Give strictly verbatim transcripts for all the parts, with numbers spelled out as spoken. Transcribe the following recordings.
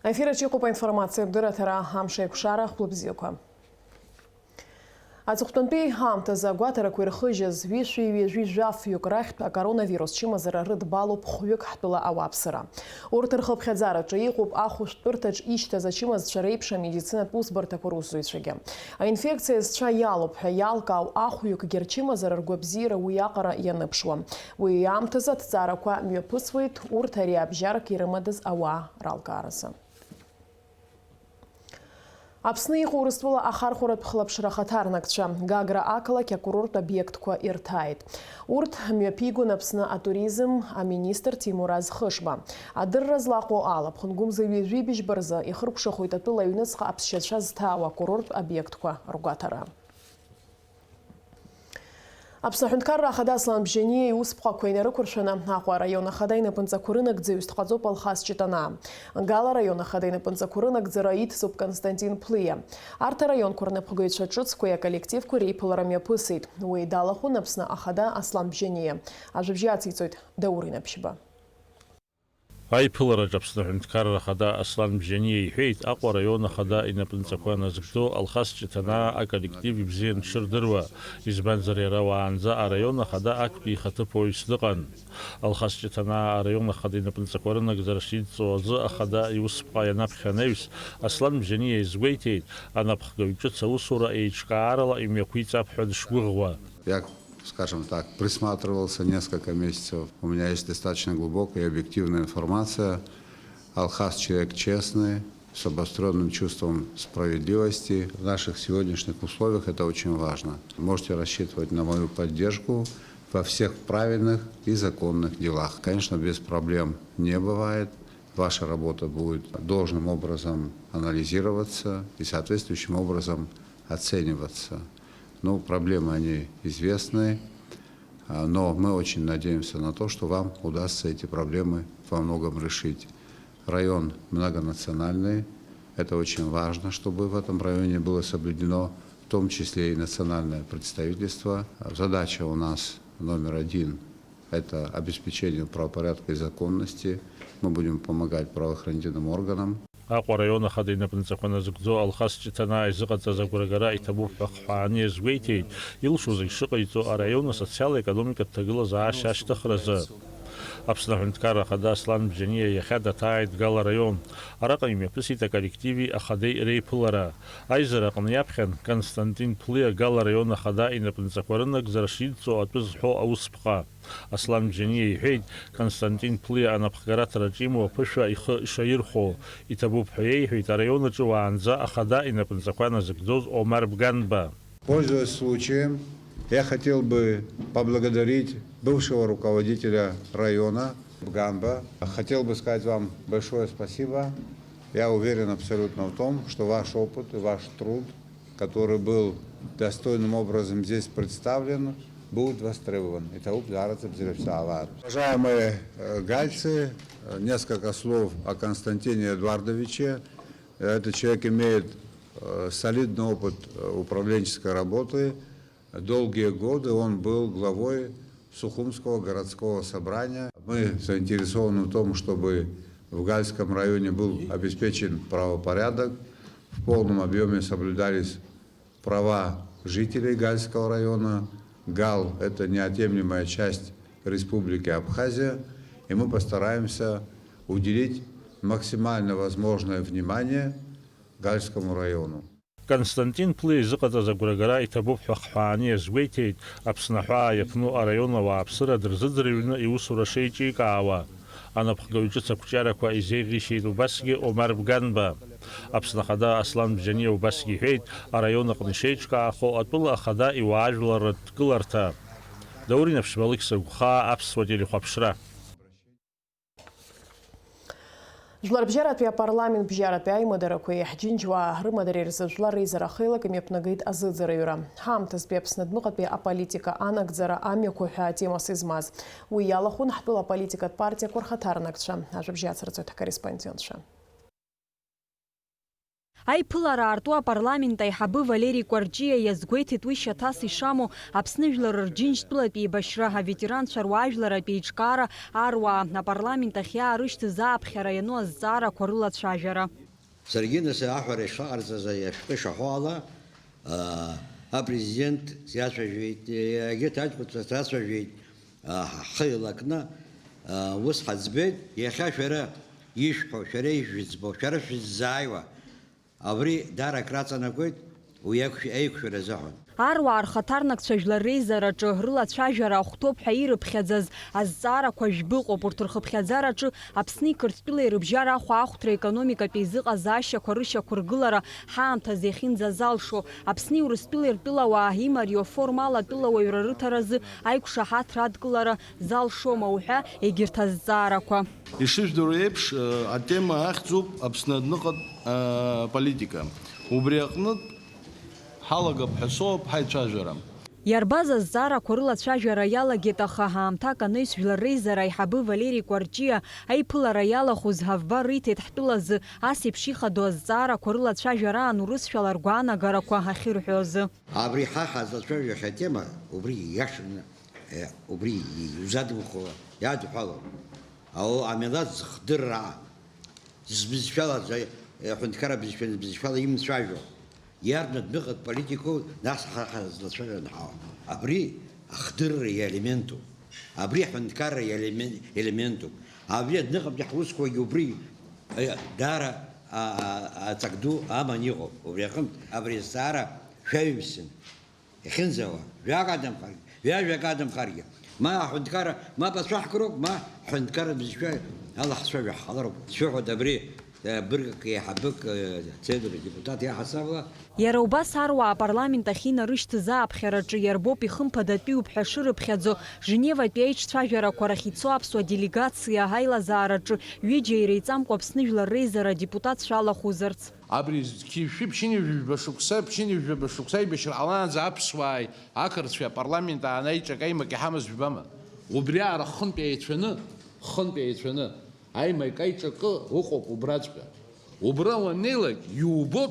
Аефир аҿы иҟоуп аинформациатә дырраҭара, амш аиқәшара, хәлыбзиақәа. Аҵыхәтәантәи аамҭазы агәаҭарақәа ирхыжьыз ҩышәи ҩажәи жәафҩык рахьтә акоронавирус чымазара рыдбалоуп хәҩык ҳтәыла ауааԥсыра. Урҭ рхыԥхьаӡараҿы иҟоуп ахәышәтәырҭаҿ ишьҭаз ачымазцәа реиԥш амедицинатә усбарҭақәа русзуҩцәагьы. Аинфекциа зцәа иалоуп ҳәа иалкаау ахәҩыкгьы рчымазара ргәабзиара уиаҟара ианыԥшуам. Уи аамҭазы аҭҵаарақәа мҩаԥысуеит урҭ ариабжьарак ирымадаз ауаа ралкааразы. Аԥсны иҟоу Урыстәыла ахархәаратә хылаԥшра ахаҭарнакцәа Гагра ақалақь акурорттә обиектқәа ирҭааит. Урҭ мҩаԥигон Аԥсны атуризм аминистр Ҭемураз Хышба. Адырра злаҟоу ала, ԥхынгәымза ҩажәи быжьба рзы ихыркәшахоит атәыла аҩныҵҟа аԥсшьацәа зҭаау акурорттә обиектқәа ргәаҭара. Аԥсны аҳәынҭқарра ахада Аслан Бжьаниа иусԥҟақәа инарықәыршәаны, Аҟәа араион ахада инапынҵақәа рынагӡаҩыс дҟаҵоуп Алхас Ҷытанаа. Гала араион ахада инапынҵақәа рынагӡара иҭҵуп Константин Ԥлиа. Арҭ араионқәа рнапхгаҩцәа ҿыцқәеи аколлективқәеи реиԥылара мҩаԥысит. Уи далахәын Аԥсны ахада Аслан Бжьаниа. Ажәабжь ациҵоит Даур Инаԥшьба. Аиԥылараҿ Аԥсны аҳәынҭқарра ахада Аслан Бжьаниа иҳәеит, Аҟәа араион ахада инапынҵақәа назыгӡо Алхас Ҷыҭанаа аколлектив ибзиан дшырдыруа, избанзар, иара уаанӡа араион ахада актәи ихаҭыԥуаҩс дыҟан. Алхас Ҷыҭанаа араион ахада инапынҵақәа рынагӡара шидҵо азы ахада иусԥҟа ианаԥхьа анаҩс, Аслан Бжьаниа изгәеиҭеит, анапхгаҩ ҿыц аусура еиҿкаарала имҩақәиҵап ҳәа дышгәыӷуа. Я, скажем так, присматривался несколько месяцев. У меня есть достаточно глубокая и объективная информация. Алхас человек честный, с обострённым чувством справедливости. В наших сегодняшних условиях это очень важно. Можете рассчитывать на мою поддержку во всех правильных и законных делах. Конечно, без проблем не бывает. Ваша работа будет должным образом анализироваться и соответствующим образом оцениваться. Ну, проблемы, они известны, а, но мы очень надеемся на то, что вам удастся эти проблемы во многом решить. Район многонациональный, это очень важно, чтобы в этом районе было соблюдено в том числе и национальное представительство. Задача у нас номер один — это обеспечение правопорядка и законности. Мы будем помогать правоохранительным органам. Аҟәа араион ахада инапынҵақәа назыгӡо Алхас Ҷыҭанаа изыҟаҵаз агәрагара иҭабуп ҳәа Хҳәаани иазгәеиҭеит, илшо зегь шыҟаиҵо араион асоциал-економикатә ҭагылазаашьа ашьҭыхразы. Аԥсны аҳәынҭқарра ахада Аслан Бжьаниа иахьа даҭааит Гала араион. Араҟа имҩаԥысит аколлективи ахадеи реиԥылара. Аизара аҟны иаԥхьан Константин Ԥлиа Гала араион ахада инапынҵақәа рынагӡара шидҵо атәы зҳәо аусԥҟа. Аслан Бжьаниа иҳәеит, Константин Ԥлиа анапхгараҭараҿ имоу аԥышәа ихы ишаирхәо. Иҭабуп ҳәа иеиҳәеит араион аҿы уаанӡа ахада инапынҵақәа назыгӡоз Омар Бганба. Пользуясь случаем, я хотел бы поблагодарить бывшего руководителя района Бганба. Хотел бы сказать вам большое спасибо. Я уверен абсолютно в том, что ваш опыт и ваш труд, который был достойным образом здесь представлен, будет востребован. Иҭабуп даараӡа бзиара шәзаалааит. Уважаемые, э, гальцы, э, несколько слов о Константине Эдуардовиче. Этот человек имеет, э, солидный опыт, э, управленческой работы. Долгие годы он был главой Сухумского городского собрания. Мы заинтересованы в том, чтобы в Гальском районе был обеспечен правопорядок, в полном объёме соблюдались права жителей Гальского района. Гал — это неотъемлемая часть Республики Абхазия, и мы постараемся уделить максимально возможное внимание Гальскому району. Константин Ԥлиа изыҟаҵаз агәрагара иҭабуп ҳәа Хҳәаани иазгәеиҭеит, Аԥсны аҳәаа иаԥну араион ауааԥсыра дырзыӡырҩны иусура шеиҿикаауа. Анапхгаҩ ҿыц ақәҿиарақәа изеиӷьишьеит убасгьы Омар Бганба. Аԥсны ахада Аслан Бжьаниа убасгьы иҳәеит, араион аҟны ишеиҿкаахо атәыла ахада иуаажәлар рыдкыларҭа. Даур Инаԥшьба, Алықьса Гәхаа, Аԥсуа телехәаԥшра. Жәларбжьаратәи апарламент бжьаратәи аимадарақәеи ҳџьынџьуаа рымадареи рзы жәлар реизара ахеилак имҩаԥнагеит азыӡырҩра. Ҳаамҭазтәи Аԥсны адәныҟатәи аполитика анагӡара амҩақәа ҳәа атема змаз. Уи иалахәын ҳтәыла аполитикатә партиақәа рхаҭарнакцәа, ажәабжь ацырҵоит ҳкорреспондентцәа. Аиԥылара аарту апарламент аиҳабы Валери Кәарҷиа иазгәеиҭеит уи шьаҭас ишамоу Аԥсны Жәлар Рџьынџьтәылатә еибашьра аветеранцәа руаажәларратә еиҿкаара аруаа апарламент ахь иаарышьҭыз ааԥхьара иану азҵаарақәа рылацәажәара. Саргьы нас аҳәара ишаҟарҵаз ашәҟәы ишаҳәо ала, аа, апрезидент сиацәажәеит, егьырҭ аҷкәынцәа срацәажәеит, аа, ҳхы еилакны, аа, ус ҳаӡбеит, иахьа шәара ишәҳәо, шәара ишәыӡбо, шәара шәыззааиуа, абри даара акраҵанакуеит уи еиқәшә-, еиқәшәара азыҳәан. Аруаа рхаҭарнакцәа жәлар реизараҿы рылацәажәара ахәҭоуп ҳәа ирыԥхьаӡаз азҵаарақәа жәбаҟоуп. Урҭ рхыԥхьаӡараҿы Аԥсни Қырҭтәылеи рыбжьара ахәаахәҭра, економикатә еизыҟазаашьақәа рышьақәыргылара ҳаамҭазы иахьынӡазалшо, Аԥсни Урыстәылеи ртәылауаа имариоу аформала атәылауаҩра рыҭаразы аиқәшаҳаҭра адкылара залшома уҳәа егьырҭ азҵаарақәа. Ишыжәдыруа еиԥш, атема ахьӡуп Аԥсны адәныҟатә, а, политика. Убри аҟнытә ҳалагап ҳәа соуп ҳаицәажәара. Иарбаз азҵаарақәа рылацәажәара иалагеит, аха ҳаамҭак анаҩс Жәлар Реизара аиҳабы Валери Кәарҷиа аиԥылара иалахәыз ҳавба риҭеит ҳтәылазы ас еиԥш ихадоу азҵаарақәа рылацәажәараан урысшәала ргәаанагарақәа ахьырҳәо азы. Абри ҳа ҳазлацәажәо иахьа атема, убри ииашаны, э, убри иузадымхо иадҳәалоуп. Ау-, амилаҭ зыхдырра, зыбызшәала, аҳәынҭқарра бызшәа-, бызшәала имцәажәо, иарбан адәныҟатә политикоу, нас ҳа ҳазлацәажәо анҳауа. Абри ахдырра иелементуп. Абри аҳәынҭқарра иелемен-, елементуп. Абри адәныҟатәи ҳусқәагьы убри, э, даара, а, а, аҵак ду аман иҟоуп. Убри аҟынтә абри азҵаара шәаҩымсын. Иахьынӡауа, жәак адамхаргьы, ҩажәак адамхаргьы, ма аҳәынҭқарра, ма бацәаҳкыроуп, ма ҳәынҭқарра бызшәа ала ҳцәажәо ҳҟалароуп. Сшәыҳәоит абри, э, быргк еиҳабык, э, Цедур адепутат иаҳасабала. Иара убас аруаа апарламент ахь инарышьҭыз ааԥхьараҿы иарбоуп ихымԥадатәиуп ҳәа шырыԥхьаӡо, Женеватәи аиҿцәажәарақәа рахь ицо аԥсуа делегациа аилазаараҿы ҩыџьа иреиҵамкәа Аԥсны Жәлар Реизара адепутатцәа алахәызарц. Абри зқьи жәшәи ԥшьынҩажәи жәба шықәса, ԥшьынҩажәи жәаба шықәса аибашьра ҟалаанӡа аԥсуааи ақырҭцәеи апарламент аанаиҿак аимак иҳамаз жәбама? Убри аара хынтә еицәаны, хынтә еицәаны аимак аиҿакы ыҟоуп убраҵәҟьа. Убра уаннеилак иубоит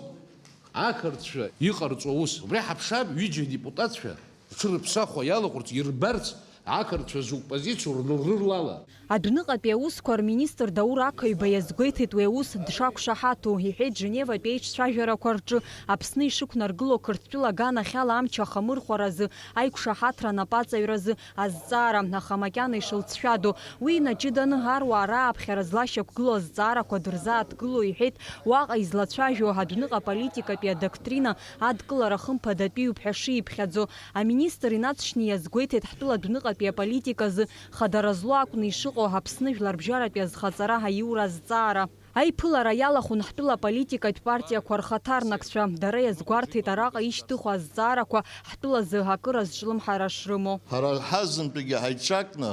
ақырҭцәа иҟарҵо аус. Убри ҳаԥшаап, ҩыџьа адепутатцәа рҽырыԥсахуа иалахәырц, ирбарц ақырҭцәа закә позициоу рныррырлала. Адәныҟатәи аусқәа рминистр Даур Ақаҩба иазгәеиҭеит уи аус дшақәшаҳаҭу, иҳәеит Женеватәи аиҿцәажәарақәа рҿы Аԥсны ишықәнаргыло Қырҭтәыла аганахьала амч ахамырхәаразы аиқәшаҳаҭра анапаҵаҩразы азҵаара, аха макьана ишылҵшәадоу. Уи инаҷыданы аруаа рааԥхьара злашьақәгылоу азҵаарақәа дырзааҭгыло, иҳәеит, уаҟа излацәажәо адәныҟа политикатәи адоктрина адкылара хымԥадатәиуп ҳәа шиԥхьаӡо. Аминистр инаҵшьны иазгәеиҭеит, ҳтәыла адәныҟатәи аполитиказы хадара злоу акәны ишыҟоу Аԥсны жәларбжьаратәи азхаҵара аиура азҵаара. Аиԥылара иалахәын ҳтәыла аполитикатә партиақәа рхаҭарнакцәа. Дара иазгәарҭеит араҟа ишьҭыху азҵаарақәа ҳтәылазы акыр азҿлымҳара шрымоу. Ҳара ҳазынтәыгьы ҳаиҿакны,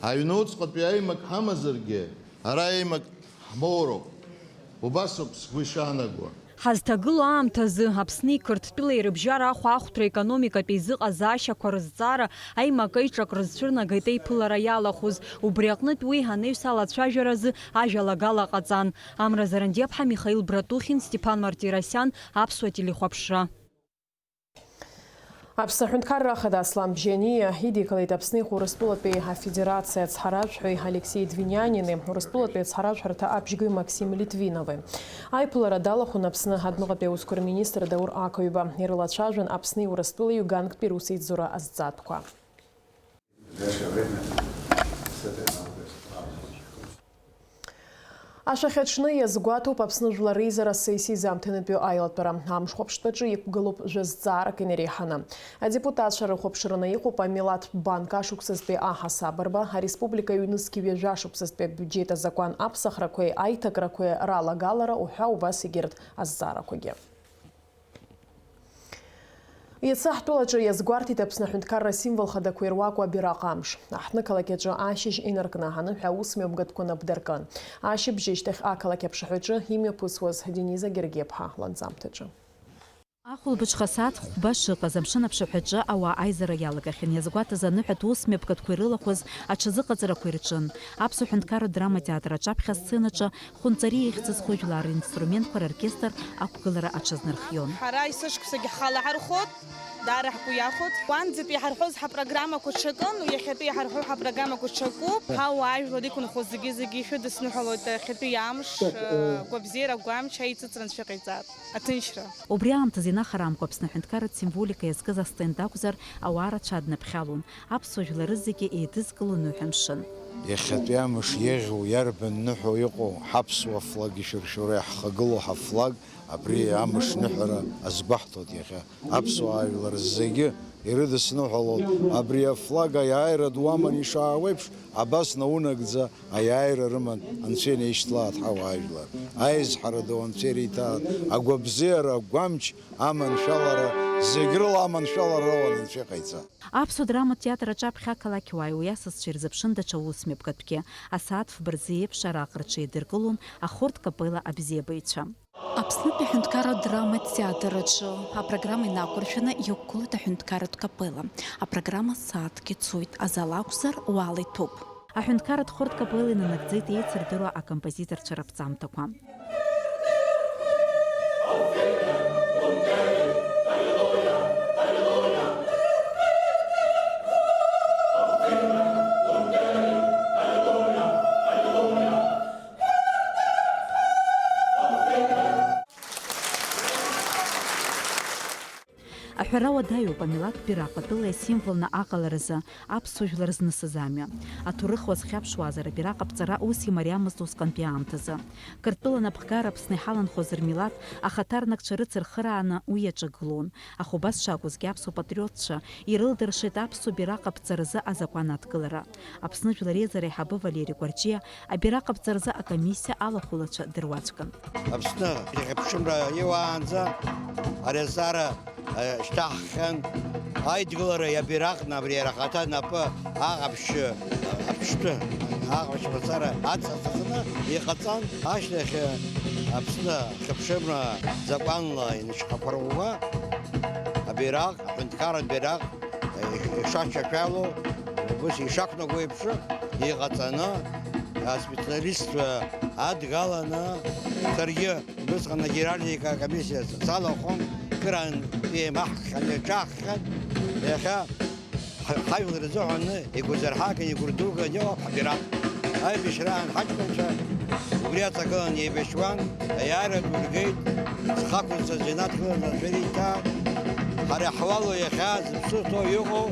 аҩнуҵҟатәи аимак ҳамазаргьы, ара аимак ҳмоуроуп. Убасоуп сгәы ишаанаго. Ҳазҭагылоу аамҭазы Аԥсни Қырҭтәылеи рыбжьара ахәаахәҭра, економикатә еизыҟазаашьақәа рызҵаара аимак аиҿак рызцәырнагеит аиԥылара иалахәыз. Убри аҟнытә уи анаҩс алацәажәаразы ажәалагала ҟаҵан. Амра Зарандиаԥҳа, Михаил Братухин, Стеԥан Мартиросиан, Аԥсуа телехәаԥшра. Аԥсны Аҳәынҭқарра Ахада Аслан Бжьаниа идикылеит Аԥсни Урыстәылатәи Афедерациа ацҳаражәҳәаҩи Алексеи Двинянини, Урыстәылатәи ацҳаражәҳәарҭа абжьгаҩ Максим Литвинови. Аиԥылара далахәын Аԥсны адәныҟатәи аусқәа рминистр Даур Ақаҩба. Ирылацәажәон Аԥсни Урыстәылеи Уганктәи русеицура азҵаатәқәа. Ашәахьаҽны иазгәаҭоуп Аԥсны Жәлар Реизара асессиа изаамҭанытәиу аилатәара. Амш хәаԥштәаҿы иқәгылоуп жәа зҵаарак инареиҳаны. Адепутатцәа рыхәаԥшраны иҟоуп амилаҭтә банк ашықәсазтәи аҳасабырба, ареспублика ҩнызқьи ҩажәа шықәсазтәи абиуџьет азакәан аԥсахрақәеи аиҭакрақәеи ралагалара уҳәа убас егьырҭ азҵаарақәагьы. Иацы ҳтәылаҿы иазгәарҭеит Аԥсны аҳәынҭқарра асимвол хадақәа ируаку абираҟ амш. Аҳҭнықалақь аҿы ашьыжь инаркны аҳаныҳәа аусмҩаԥгатәқәа напдыркын. Ашьыбжьышьҭахь ақалақь аԥшаҳәаҿы имҩаԥысуаз Дениза Гергиаԥҳа ланҵамҭаҿы. Ахәылбыҽха асааҭ хәба шыҟаз, амшын аԥшаҳәаҿы ауаа аизара иалагахьан. Иазгәаҭаз аныҳәатә ус мҩаԥгатәқәа ирылахәыз аҽазыҟаҵарақәа ирҿын. Аԥсуа ҳәынҭқарратә драматеатр аҿаԥхьа асценаҿы Хәынҵариа ихьӡ зху жәлар ринструментқәа роркестр ақәгылара аҽазнархион. Ҳара есышықәсагьы ҳхала ҳархоит, даара ҳгәы иахәоит. Уанӡатәи иҳарҳәоз ҳапрограммақәа ҽакын, иахьатәи иҳарҳәо ҳапрограммақәа ҽакуп. Ҳауаажәлар иқәынхо зегьы-зегьы ишәыдысныҳәалоит иахьатәи амш, э, гәабзиара, агәамч, аицыҵра анцәа иҟаиҵар. Аҭынчра. Убри аамҭазы инахараамкәа Аԥсны аҳәынҭқарратә символика иазкыз астенд акәзар, ауаа рацәа аднаԥхьалон, аԥсуа жәлары зегьы еидызкыло ныҳәа мшын. Иахьатәи амш иеӷьу, иарбан ныҳәоу иҟоу, ҳаԥсуа флаг ишыршьура иаҳхагылоу ҳафлаг, абри амш ныҳәара азгәаҳҭоит иахьа. Аԥсуаа жәлар зегьы ирыдысныҳәалон абри афлаг аиааира ду аман ишаауеиԥш, абас наунагӡа аиааира рыман, Анцәа инаишьҭлааит ҳауаажәлар. Аизҳара ду Анцәа ириҭааит, агәабзиара, агәамч аманшәалара, зегь рыла аманшәалара роуан Анцәа иҟаиҵа. Аԥсуа драматә театр аҿаԥхьа ақалақьуааи уи асасцәеи ирзыԥшын даҽа ус мҩаԥгатәгьы. Асааҭ фба рзы еиԥш араҟа рҽеидыркылон ахорд капелла абзиабаҩцәа. Аԥснытәи аҳәынҭқарратә драматә театр аҿы апрограмма инақәыршәаны иқәгылоит аҳәынҭқарратә капелла. Апрограмма сааҭкгьы цоит, азал акәзар, уаала иҭәуп. Аҳәынҭқарратә хортә капелла инанагӡеит еицырдыруа акомпозиторцәа раԥҵамҭақәа. Аҳәара уадаҩуп, амилаҭ бираҟ атәыла исимволны аҟаларазы аԥсуа жәлар знысыз амҩа. Аҭоурых уазхьаԥшуазар, абираҟ аԥҵара ус имариамызт усҟантәи аамҭазы. Қырҭтәыла напхгара Аԥсны иҳаланхоз рмилаҭ ахаҭарнакцәа рыцырхырааны уи иаҿагылон. Аха убас шакәызгьы аԥсуа патриотцәа ирылдыршеит аԥсуа бираҟ аԥҵаразы азакәан адкылара. Аԥсны Жәлар Реизара аиҳабы Валери Гәарҷиа абираҟ аԥҵаразы акомиссиа алахәылацәа дыруаӡәкын. Аԥсны ихьыԥшымра иуаанӡа ари азҵаара, э, шьҭаҳххьан. Аидгылара иабираҟны абри иара ахаҭа напы аҟаԥшьы, аԥштәы, аҟаԥшь мацара аҵаҵаны иҟаҵан. Ашьҭахь, э, Аԥсны ахьыԥшымра закәанла инышьхақәырӷәӷәа абираҟ, аҳәынҭқарратә бираҟ ишашьашәало, ус ишақәнаго еиԥш иҟаҵаны, аспециалистцәа адгаланы, саргьы убысҟан агеральдика акомиссиа салахәын, кыраамҭа еимаҳкхьан, еиҿаҳкхьан, иахьа ҳажәлар рзыҳәан игәазырҳаган, игәырдуган иҟоуп ҳбираҟ. Аибашьраан ҳаҷкәынцәа убри аҵагыланы еибашьуан, аиааира ду ргеит, зхы ақәызҵаз инаҭгыланы анцәа ириҭааит. Ҳара иаҳуалу иахьа зыԥсы ҭоу иҟоу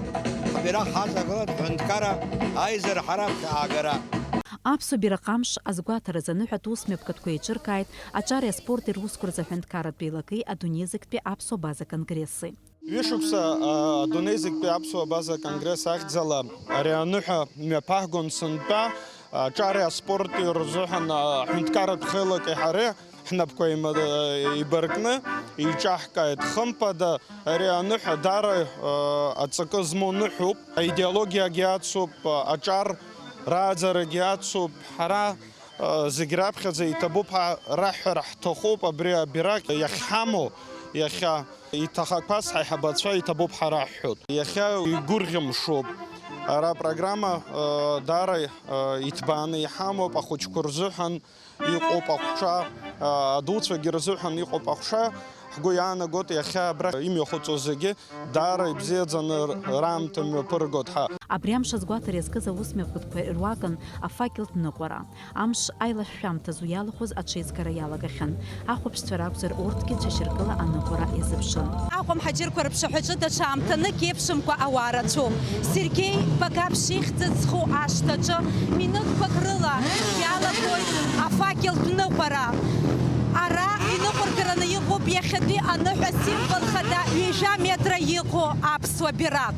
ҳбираҟ ҳаҵагылан ҳҳәынҭқарра аизара ҳара ҳаԥхьа аагара. Аԥсуа бираҟ амш азгәаҭаразы аныҳәатә ус мҩаԥгатәқәа еиҿыркааит аҿареи аспорти русқәа рзы аҳәынҭқарратә еилакеи адунеи зегьтәи аԥсуа база конгресси. Ҩышықәса, а, адунеи зегьтәи аԥсуа база конгресс ахьӡала ари аныҳәа мҩаԥаҳгон сынтәа, аҿареи аспорти рзыҳәан, а, ҳәынҭқарратә хеилаки ҳареи ҳнапқәа еима-, еибаркны еиҿаҳкааит. Хымԥада, ари аныҳәа даара, а, аҵакы змоу ныҳәоуп. Аидеологиагьы ацуп, а, аҿар рааӡарагьы ацуп. Ҳара Зегь раԥхьаӡа иҭабуп ҳәа раҳҳәара ҳҭахуп, абри абираҟ иахьҳамоу, иахьа иҭахақәаз ҳаиҳабацәа иҭабуп ҳәа раҳҳәоит. Иахьа игәырӷьамшуп ара апрограмма, даара иҭбааны иҳамоуп, ахәыҷқәа рзыҳәан иҟоуп аҟәша, адуцәагьы рзыҳәан иҟоуп аҟәша. Ҳгәы иаанагоит, иахьа абра имҩахыҵуа зегьы даара ибзиаӡаны раамҭа мҩаԥыргоит ҳәа. Абри амш азгәаҭара иазкыз аус мҩаԥгатәқәа ируакын афакелтә ныҟәара. Амш аилашәшәамҭазы иалахәыз аҽеизгара иалагахьан. Ахәаԥшцәа ракәзар, урҭгьы цәашьыркыла аныҟәара иазыԥшын. Аҟәа мҳаџьырқәа рыԥшаҳәаҿы даҽа аамҭа нык еиԥшымкәа ауаа рацәоуп. Сергеи Багаԥшь ихьӡ зху ашҭаҿы минуҭқәак рыла иалагоит афакелтә ныҟәара. Ара иныҟәыргараны иҟоуп иахьатәи аныҳәа символ хада ҩажәа метра иҟоу аԥсуа бираҟ.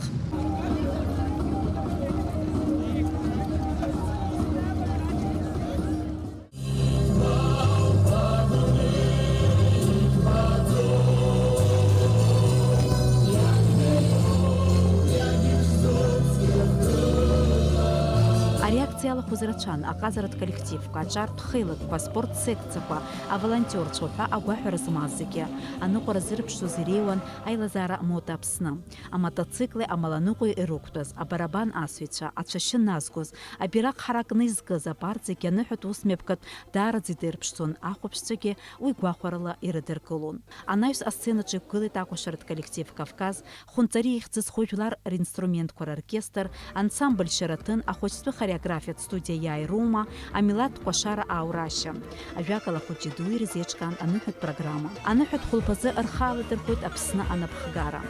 Реакциа иалахәыз рацәан аҟазаратә коллективқәа, аҿартә хеилакқәа, аспорт секциақәа, аволонтиорцәа ҳәа агәаҳәара змаз зегьы. Аныҟәара зырԥшӡоз иреиуан аилазаара Мота Аԥсны. Амотоцикли амаланыҟәеи ирықәтәаз, абарабан асыҩцәа, ацәашьы назгоз, абираҟ ҳаракны изкыз абарҭ зегьы аныҳәатә ус мҩаԥгатә даараӡа идырԥшӡон, ахәаԥшцәагьы уи гәахәарыла ирыдыркылон. Анаҩс асценаҿы иқәгылеит акәашаратә коллектив Кавказ, Хәынҵариа ихьӡ зху жәлар ринструментқәа роркестр, ансамбль Шьараҭын, ахәыҷтәы хореографиатә студиа Иааи Роума, амилаҭтә кәашара Аурашьа. Ажәакала, ахәыҷи-дуи ирзеиҿкаан аныҳәатә программа. Аныҳәатә хәылԥазы рхы аладырхәит Аԥсны анапхгара.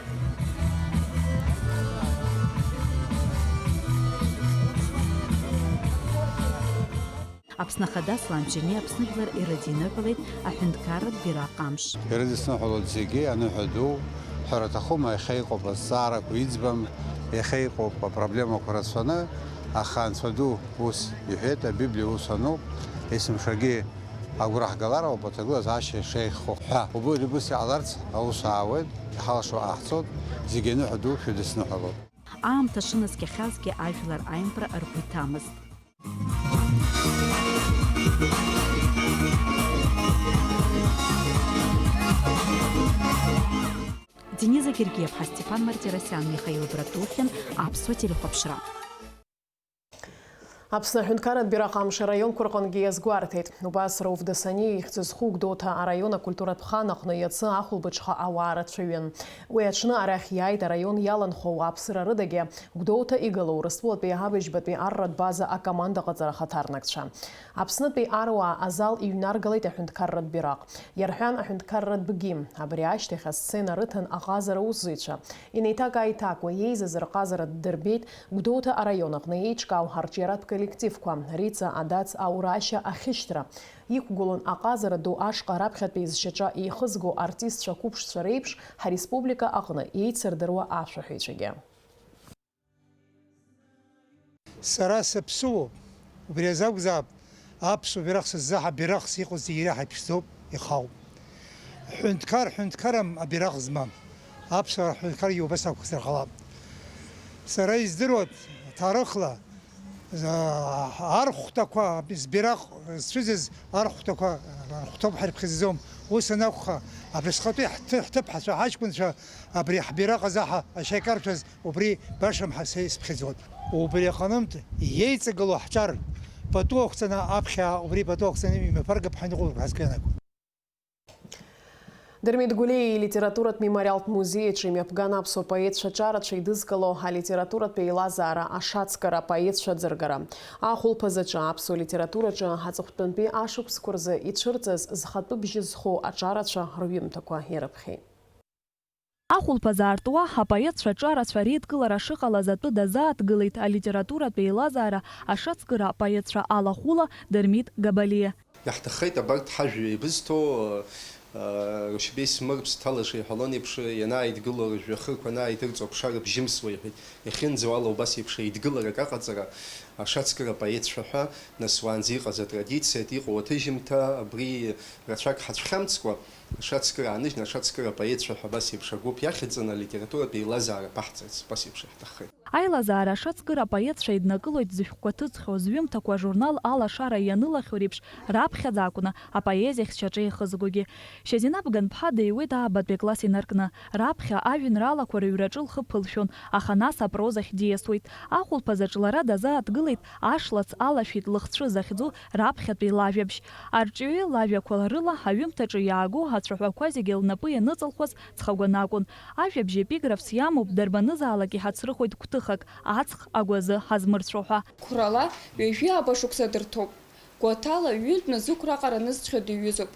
Аԥсны Ахада Аслан Џьениа Аԥсны жәлар ирыдиныҳәалеит аҳәынҭқарратә бираҟ амш. Ирыдысныҳәалоит зегьы, аныҳәа ду, ҳәара аҭахума, иахьа иҟоуп азҵаарақәа иӡбам, иахьа иҟоуп апроблемақәа рацәаны, аха Анцәа ду ус иҳәеит, Абиблиа ус ануп, есымшагьы агәра ҳгалароуп аҭагылазаашьа шеиӷьхо ҳәа. Убри ус иҟаларц аус аауеит, иҳалшо ҟаҳҵоит, зегьы аныҳәа ду шәыдысныҳәалоит. Аамҭа шынаскьахьазгьы ажәлар аимпра ргәы иҭамызт. Дениза Гергиевҳа, Степан Мартиросиан, Михаил Братухин, Аԥсуа телехәаԥшра. Аԥсны аҳәынҭқарратә бираҟ амш араионқәа рҟынгьы иазгәарҭеит. Убас Рауф Дасаниа ихьӡ зху Гәдоуҭа араион акультуратә хан аҟны иацы ахәылбыҽха ауаа рацәаҩын. Уи аҽны арахь иааит араион иаланхо ауааԥсыра рыдагьы Гәдоуҭа игылоу Урыстәылатәи аҳабыжьбатәи арратә база акомандаҟаҵара ахаҭарнакцәа. Аԥснытәи аруаа азал иҩнаргалеит аҳәынҭқарратә бираҟ. Иарҳәан аҳәынҭқарратә бгьы. Абри ашьҭахь асцена рыҭан аҟазара аусзуҩцәа. Инеиҭак-ааиҭакуа еизаз рҟазара ддырбеит Гәдоуҭа араион аҟны еиҿкаау арҿиаратә коллективқәа, Риҵа, Адац, Аурашьа, Ахьышьҭра. Иқәгылон аҟазара ду ашҟа раԥхьатәи зшьаҿа еихызго артистцәа қәыԥшцәа реиԥш, ҳареспублика аҟны еицырдыруа ашәаҳәаҩцәагьы. Сара саԥсыуоуп. Убри азакәзаап, аԥсуа бираҟ сыззаҳа бираҟс иҟоу зегьы иреиҳа иԥшӡоуп, ихаауп. Ҳәынҭқар ҳәынҭқарам абираҟ змам. Аԥсуаа рҳәынҭқаргьы убас ақәзар ҟалап. Сара издыруа ҭарыхла, за-, архәҭақәа, збираҟ зцәыӡыз архәҭақәа рхәҭоуп ҳарԥхьаӡаӡом. Ус анакәха, абасҟатәи ҳҭы-, ҳҭыԥҳацәа, ҳаҷкәынцәа абри ҳбираҟ азаҳа ашьа икаршәыз Убри башам ҳәа са исԥхьаӡоит. Убри аҟнытә иеиҵагылоу ҳҿар пату ақәҵаны аԥхьа, убри пату ақәҵаны имҩаԥыргап ҳәа иҟоуп ҳәа сгәы иаанагоит. Дырмит Гәлиа илитературатә мемориалтә музеи аҿы имҩаԥган аԥсуа поетцәа ҿарацәа еидызкыло алитературатә еилазаара ашацкыра апоетцәа аӡыргара. Ахәылԥазаҿы аԥсуа литератураҿы аҵыхәтәантәи ашықәсқәа рзы ицәырҵыз зхатәы бжьы зхоу аҿарацәа рҩымҭақәа ирыԥхьеит. Ахәылԥазы аартуа апоетцәа ҿарацәа реидкылара шыҟалаз атәы дазааҭгылеит алитературатә еилазаара ашацкыра апоетцәа алахәыла Дырмит Габалиа. Иаҳҭаххеит абарҭ ҳажәҩа еибызҭо, ыы, ршьбеи смырԥс ҭалаша иҳәалон еиԥш, ианааидгыло, рыжәҩахырқәа анааидырҵо аԥша рыбжьымсуа, иҳәеит. Иахьынӡауала убас еиԥш еидгыларак аҟаҵара ашацкыра апоетцәа ҳәа, нас уаанӡа иҟаз атрадициа, иҟоу аҭыжьымҭа, абри рацәак ҳацәхьамҵкәа, Ашацкыра ааныжьны, ашацкыра апоетцәа ҳәа абас еиԥш агәыԥ иахьӡҵаны алитературатә еилазаара ԥаҳҵарц, убас еиԥш иаҳҭаххеит. Аилазаара ашацкыра апоетцәа еиднакылоит зышәҟәқәа ҭыҵхьоу, зҩымҭақәа ажурнал Алашара ианылахьоу реиԥш раԥхьаӡа акәны апоезиахь сшьаҿа еихызгогьы. Шьазина Бганԥҳа деиуеит аабатәи акласс инаркны. Раԥхьа ажәеинраалақәа рыҩраҿы лхы ԥылшәон, аха нас апрозахь диасуеит. Ахәылԥазаҿ лара дазааҭгылеит Ашлац алашәеит лыхцәы захьӡу раԥхьатәи лажәабжь. Арҿиаҩы лажәақәа рыла аҩымҭаҿы иааго ацәаҳәақәа зегьы лнапы ианыҵалхуаз ҵхагәан акәын. Ажәабжь епиграфс иамоуп, дарбанызаалак иҳацрыхоит гәҭыхак, аҵх агәазы ҳазмырцәо ҳәа. Қәрала ҩажәи ааба шықәса дырҭоуп. Гәаҭала ҩынтә назықәра аҟара нызцәа диҩызоуп.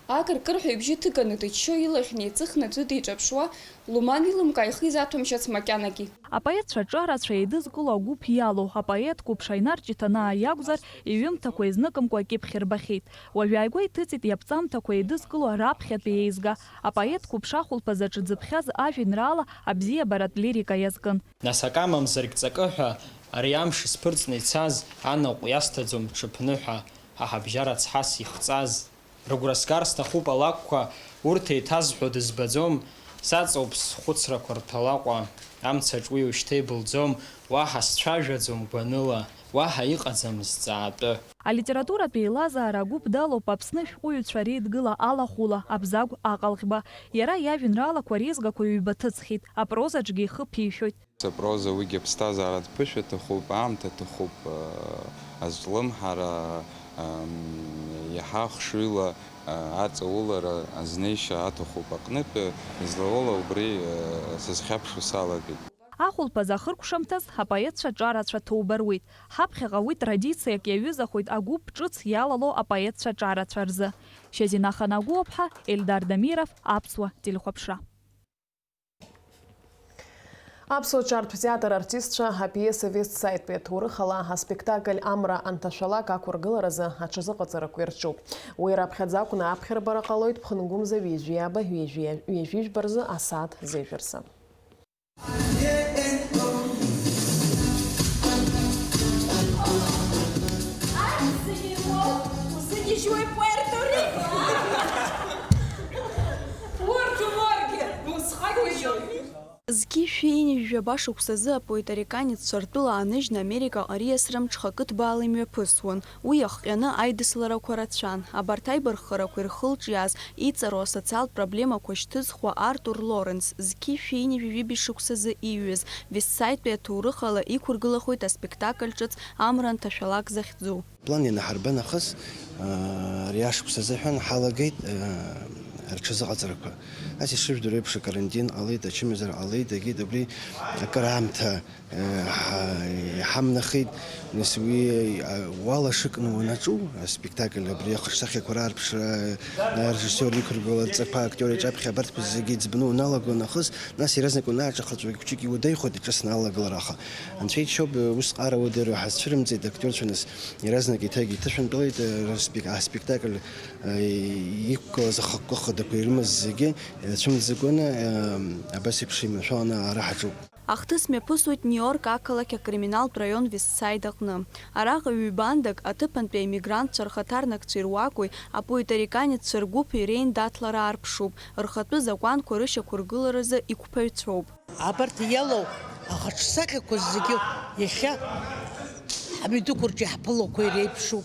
Акыркырҳәа ибжьы ҭыганы дыччо, илахь неиҵыхны аӡәы диҿаԥшуа, Луман илымкаа ихы изаҭәамшьац макьанагьы. Апоетцәа ҿарацәа еидызкыло агәыԥ иалоу апоет қәыԥш Аинар Ҷыҭанаа иакәзар, иҩымҭақәа изныкымкәа акьыԥхь рбахьеит. Уажә ааигәа иҭыҵит иаԥҵамҭақәа еидызкыло раԥхьатәи еизга. Апоет қәыԥш ахәылԥазаҿы дзыԥхьаз ажәеинраала абзиабаратә лирика иазкын. Нас акы амамзаргь ҵакы ҳәа, ари амш исԥырҵны ицаз, анаҟә иасҭаӡом ҽыԥныҳәа, ҳа ҳабжьара цҳас ихҵаз. Рыгәра сгар сҭахуп алакәқәа, урҭ еиҭазҳәо дызбаӡом, саҵоуп схәыцрақәа рҭалаҟәа, амцаҿ уи ушьҭа ибылӡом, уаҳа сцәажәаӡом гәаныла, Уаҳа иҟаӡам зҵаатәы. Алитературатә еилазаара агәыԥ далоуп Аԥсны ашәҟәыҩҩцәа реидгыла Алахәыла Абзагә Аҟалӷьба. Иара иажәеинраалақәа реизгақәа ҩба ҭыҵхьеит, апрозаҿгьы ихы ԥишәоит. Апроза уигьы аԥсҭазааратә ԥышәа аҭахуп, аамҭа аҭахуп, азҿлымҳара, ам, иаҳа хшыҩла, а, аҵаулара азнеишьа аҭахуп аҟнытә, излауала убри, а, сызхьаԥшуа салагеит. Ахәылԥаз ахыркәшамҭаз апоетцәа ҿарацәа ҭоуба руит. Ҳаԥхьаҟа уи традициак иаҩызахоит агәыԥ ҿыц иалало апоетцәа ҿарацәа рзы. Шьазина Ханагәыаԥҳа, Ельдар Дамиров, Аԥсуа телехәаԥшра. Аԥсуа ҿартә театр артистцәа апиеса Вест Саидтәи аҭоурых ала аспектакль Амра анҭашәалак ақәыргыларазы аҽазыҟаҵарақәа ирҿуп. Уи раԥхьаӡа акәны аԥхьарбара ҟалоит ԥхынгәымза ҩажәи аба ҩажәи, ҩажәи жәба рзы асааҭ зежә рзы. Арҭ зегьы ируоу узыгьежьуеи Пуерто-Рико? Урҭ уморгьы усҟак иҟоуп. Зқьи шәи ҩынҩажәи жәаба шықәсазы апуерториканеццәа ртәыла ааныжьны Америкаҟа риасра мҽхакы ҭбаала имҩаԥысуан. Уи иахҟьаны аидысларақәа рацәан. Абарҭ аибарххарақәа ирхылҿиааз, иҵару асоциалтә проблемақәа шьҭызхуа Артур Лоренс, зқьи шәи ҩынҩажәи жәибжь шықәсазы ииҩыз, Вест Саидтәи аҭоурых ала иқәыргылахоит аспектакль ҿыц Амра анҭашәалак захьӡу. План ианаҳарба нахыс, аа, ари ашықәс азыҳәан ҳалагеит, аа, рҽазыҟаҵарақәа. Нас ишыжәдыруа еиԥш, акарантин ҟалеит, ачымазара ҟалеит, егьит абри акыр аамҭа Ҳа-, иҳамнахит, нас уи, а, уалашыкны уанаҿу, аспектакль абри ахаҿсахьақәа раарԥшра, арежиссиор иқәыргылара, рҵақәа, актиор иҿаԥхьа абарҭқәа зегьы ӡбны уаналаго нахыс, нас иаразнак унааҿахаҵәо хәыҷык иуадаҩхоит иҿыцны алагалараха. Анцәа иџьшьоуп, ус ҟара уадаҩра ҳазцәырымҵит, актиорцәа нас иаразнак еиҭагьы иҭышәынтәалеит, а, аспек-, аспектакль, а, иқәгылаз ахықәкы хадақәа ирымаз зегьы, а, цәымӡакәаны, а, абас еиԥш иманшәаланы ара ҳаҿуп. Ахҭыс мҩаԥысуеит Нью-Йорк ақалақь акриминалтә раион Вест-Саид аҟны. Араҟа ҩбандак, аҭыԥантәи аемигрантцәа рхаҭарнакцәеи руакәи, апуерториканеццәа ргәыԥи реиндаҭлара аарԥшуп, рхатәы закәанқәа рышьақәыргыларазы иқәԥаҩцәоуп. Абарҭ иалоу ахаҿсахьақәа зегьы иахьа ҳамҩаду рҿы иаҳԥылақәа иреиԥшуп.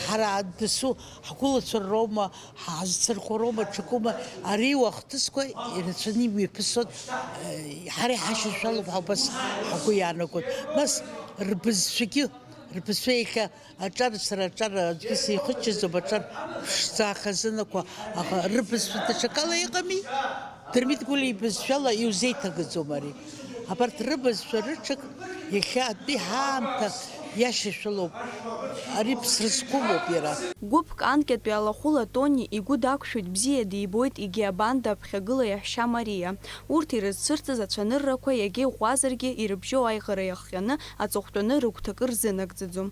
Ҳара дасу ҳгәылацәа роума, ҳазцырхәароума, ҽакума, ари уахҭысқәа ирацәаны имҩаԥысуан, ҳара иҳашьашәалоуп ҳәа убас ҳгәы иаанагон. Нас рбызшәагьы, рбызшәа иахьа аҿар, сара аҿар аӡәгьы сихыччаӡом, аҿар ԥшӡа хазынақәа, аха рыбызшәа даҽакала иҟами? Дырмит Гәлиа ибызшәала иузеиҭагаӡом ари. Абарҭ рыбызшәа рыҽак иахьа атәи ҳаамҭа иашьашәалоуп. Ари ԥсра зқәымоуп иара. Гәыԥк анкьатәи Алахәыла Тони игәы дақәшәоит, бзиа дибоит егьи абанда аԥхьагыла иаҳәшьа Мариа. Урҭ ирызцәырҵыз ацәаныррақәа иагьа иӷәӷәазаргьы ирыбжьоу аиӷара иахҟьаны аҵыхәтәаны рыгәҭакы рзынагӡаӡом.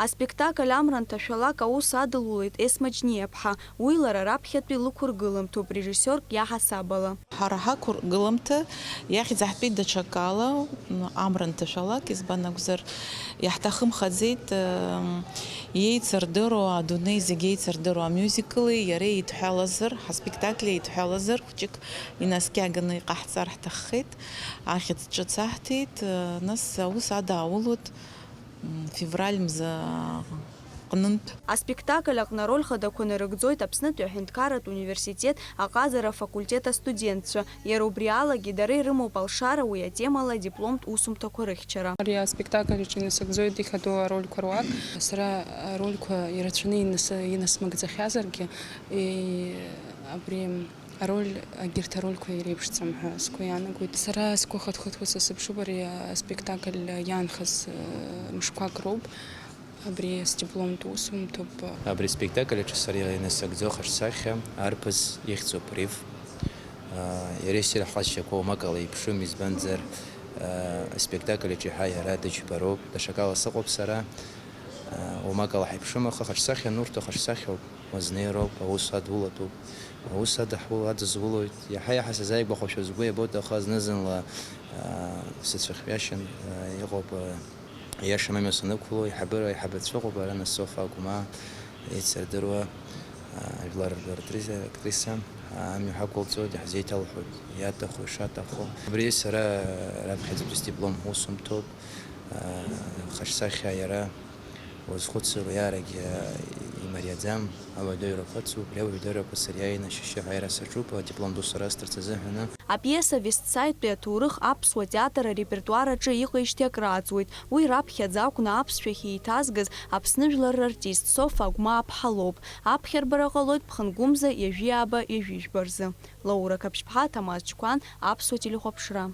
Аспектакль Амра анҭашәалак аус адылулеит Есма Џьниаԥҳа, уи лара раԥхьатәи лықәыргыламҭоуп режиссиорк иаҳасаб ала. Ҳара ҳақәыргыламҭа иахьӡаҳтәеит даҽакала, Амра анҭашәалак, избан акәзар, иаҳҭахымхаӡеит, м, иеицырдыруа, адунеи зегь еицырдыруа амюзикли иареи еидҳәалазар, ҳаспектакли еидҳәалазар, хәҷык инаскьаганы иҟаҳҵар ҳҭаххеит, ахьӡ ҿыц аҳҭеит, нас аус адаулоит. М, февраль мза аҟнынтә. Аспектакль аҟны ароль хадақәа нарыгӡоит Аԥснытәи аҳәынҭқарратә университет аҟазара афакультет астудентцәа. Иара убри алагьы дара ирымоуп алшара уи атемала адипломтә усумҭақәа рыхьчара. Ари аспектакль аҿы инасыгӡоит ихадоу арольқәа руак. Сара арольқәа ирацәаны инас-, инасмыгӡахьазаргьы, и-, абри Ароль, егьырҭ арольқәа иреиԥшӡам ҳәа сгәы иаанагоит. Сара сгәы хыҭ-хыҭуа са сыԥшуп ари аспектакль иаанхаз, э, мышқәак роуп. Абри сдипломтә усумҭоуп. Абри аспектакль аҿы сара инасыгӡо ахаҿсахьа арԥыс ихьӡуп, Риф. Э, иара иссир ҳҟазшьақәа уамак ала иԥшым, избанзар, э, аспектакль аҿы еиҳа иара дыџьбароуп. Даҽакала сыҟоуп сара, э, уамак ала ҳаиԥшым, аха ахаҿсахьа анурҭо ахаҿсахьоуп. Уазнеироуп, аус адулатәуп. Аус ада ҳу-, адызулоит. Иаҳа-иаҳа сазааигәахошәа сгәы иабоит, аха зны-зынла, аа, сыцәыхьҩашьан, аа, иҟоуп, аа, Иашам амҩа санықәло, аиҳабыра аиҳабацәа ыҟоуп ара нас Софа Агәмаа еицырдыруа, аа, жәлар актриса, актриса, аа, амҩа ҳақәылҵоит, иаҳзеиҭалҳәоит, иаҭаху, ишаҭаху. Убри сара раԥхьаӡатәи сдиплом усумҭоуп, аа, хаҿсахьа иара уазхәыцыр уиарагьы, аа, имариаӡам, ауадаҩрақәа ыцуп, убри ауадаҩрақәа сыриааины ашьшьыҳәа аира саҿуп, адиплом ду сара сҭарц азыҳәаны. Апиеса Вестсайдтәи аҭоурых аԥсуа театр арепертуар аҿы иҟеижьҭеи акрааҵуеит. Уи раԥхьаӡа акәны аԥсшәахь еиҭазгаз Аԥсны жәлар рартист Софа Агәмаа-ԥҳа лоуп. Аԥхьарбара ҟалоит ԥхынгәымза ҩажәи ааба ҩажәи жәба рзы. Лаура Қаԥшьԥҳа, Ҭамаз Чқәан, Аԥсуа телехәаԥшра.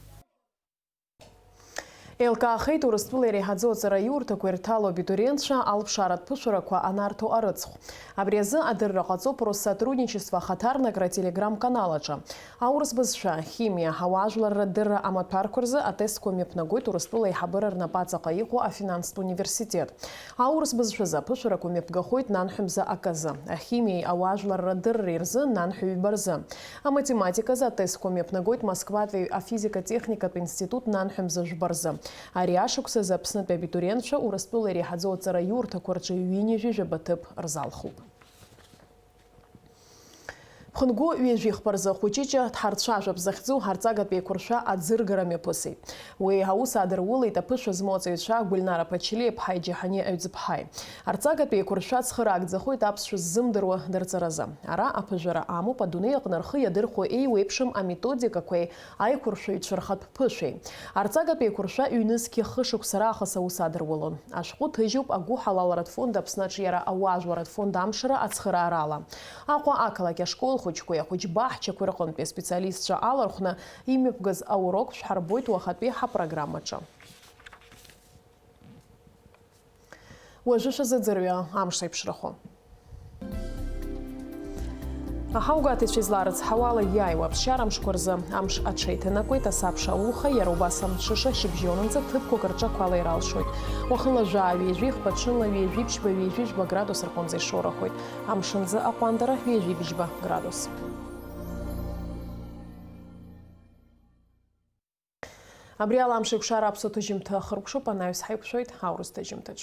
Еилкаахеит Урыстәыла иреиҳаӡоу аҵараиурҭақәа ирҭало абитуриентцәа алԥшааратә ԥышәарақәа анарҭо арыцхә. Абри азы адырра ҟаҵоуп Россотрудничество ахаҭарнакра Telegram канал аҿы. Аурыс бызшәа, ахимиа, ауаажәларра адырра амаҭәарқәа рзы атестқәа мҩаԥнагоит Урыстәыла аиҳабыра рнапаҵаҟа иҟоу афинанстә университет. Аурыс бызшәазы аԥышәарақәа мҩаԥгахоит нанҳәа мза аказы, ахимиеи ауаажәларра адырреи рзы нанҳәа ҩба рзы. Аматематиказы атестқәа мҩаԥнагоит Москватәи афизика-техникатә институт нанҳәа мза жәба рзы. Ари ашықәсазы Аԥснытәи абитуриентцәа Урыстәыла иреиҳаӡоу аҵараиурҭақәа рҿы ҩынҩажәи жәаба ҭыԥ рзалхуп. Ԥхынгәы ҩажәихԥа рзы Хәыҷыҷа дҳарцәажәап захьӡу арҵагатә еиқәыршәа аӡыргара мҩаԥысит. Уи аус аадырулеит аԥышәа змоу аҵаҩцәа Гәыльнара Ԥачелиа-ԥҳаи Џьаҳаниа Аҩӡԥҳаи. Арҵагатә еиқәыршәа ацхыраара агӡахоит аԥсшәа ззымдыруа дырҵаразы. Ара аԥыжәара амоуп адунеи аҟны рхы иадырхәо еиуеиԥшым аметодикақәеи аиқәыршәаҩцәа рхатә ԥышәеи. Арҵагатә еиқәыршәа ҩнызқьи хышықәса раахыс аус адырулон. Ашәҟәы ҭыжьуп агәыҳалалратә фонд Аԥсны аҿиара ауаажәларратә фонд амшра ацхыраарала. Аҟәа ақалақь ашкол хәыҷқәеи ахәыҷбаҳчақәеи рҟынтәи аспециалистцәа алархәны имҩаԥгаз аурок шәҳарбоит уахатәи ҳапрограммаҿы. Уажәы шәазыӡырҩы амш еиԥшрахо. Аҳаугәаҭаҩцәа излаарыцҳауала, иааиуа аԥсшьара мшқәа рзы амш аҽеиҭанакуеит, асабша ауха, иара убас амҽыша шьыбжьонынӡа ҭыԥқәак рҿы ақәа алаира алшоит. Уахынла жәаа ҩажәи хԥа, ҽынла ҩажәи ԥшьба, ҩажәи жәба градус рҟынӡа ишоурахоит. Амшынӡы аҟәандара ҩажәи быжьба градус. Абри ала амш еиқәшара аԥсуа ҭыжьымҭа ахыркәшоуп, анаҩс ҳаиқәшәоит аурыс ҭыжьымҭаҿ.